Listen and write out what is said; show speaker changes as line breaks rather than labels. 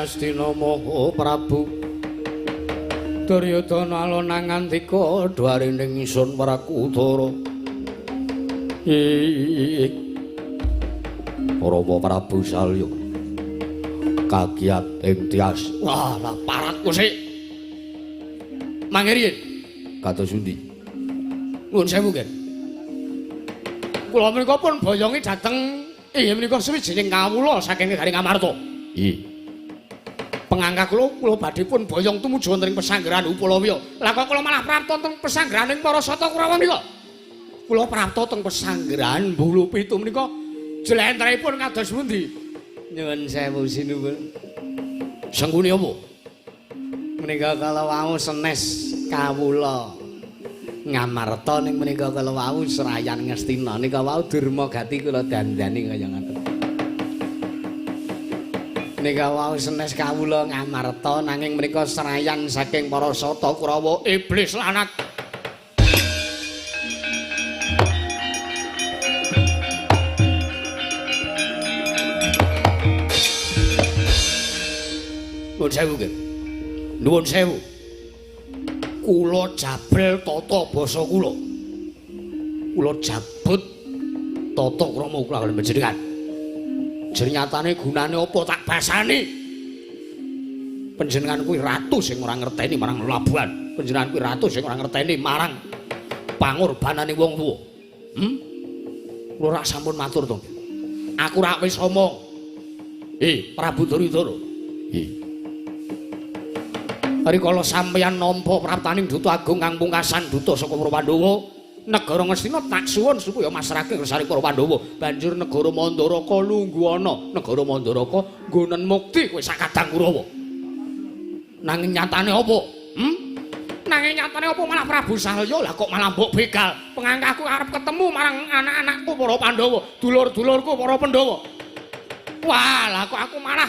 Ngastina Maha Prabu Duryudana alon ngandika dwarining ingsun Wrakudara. Ing Rama Prabu Salya kagiat ing tias. Wah, lah paratku sik. Mangiriyin kados pundi? Nuwun sewu, nggih. Kula menika pun boyongi dhateng inggih menika suwijining kawula saking negari Ngamarta. Nggih. Pengangka kula kula badhe pun boyong tumuju wonten ing pesanggrahan Upalawya. Lah kok kula malah prapta teng pesanggrahaning para Sata Kurawa menika? Kula prapta teng pesanggrahan Bulu Pitu menika jlentrehipun kados pundi?
Nyuwun sewu sinuwun.
Sengkuni apa?
Menika kala wau senes kawula Ngamarta ning menika kala wau serayan Ngastina nika wau durma gati kula dandani kaya ngoten. Nika wau senes kawula Ngamarta nanging menika serayan saking para Sata Kurawa
iblis lanat. Nuwun sewu nggih. Nuwun sewu. Kula jabel tata basa kula. Kula jabut tata krama kula kaliyan panjenengan. Jernyatane gunane apa tak basani? Panjenengan kuwi ratu sing ora ngerteni marang labuhan. Panjenengan kuwi ratu sing ora ngerteni marang pangorbanane wong tuwa. Kula rak sampun matur to. Aku rak wis omong. Prabu Duryudana. Nggih. Rikala sampeyan nampa praptaning Duta Agung kang pungkasan duta saka para Pandhawa, negara Ngastina tak suwun supaya masrahke kersane para Pandhawa. Banjur negara Mandaraka lungguhana, negara Mandaraka nggonen mukti kowe sakadang Kurawa. Nanging nyatane apa? Nanging nyatane apa malah Prabu Salya lah kok malah mbok begal. Pengangkaku arep ketemu marang anak-anakku para Pandhawa, dulur-dulurku para Pandhawa. Wah, lah kok aku malah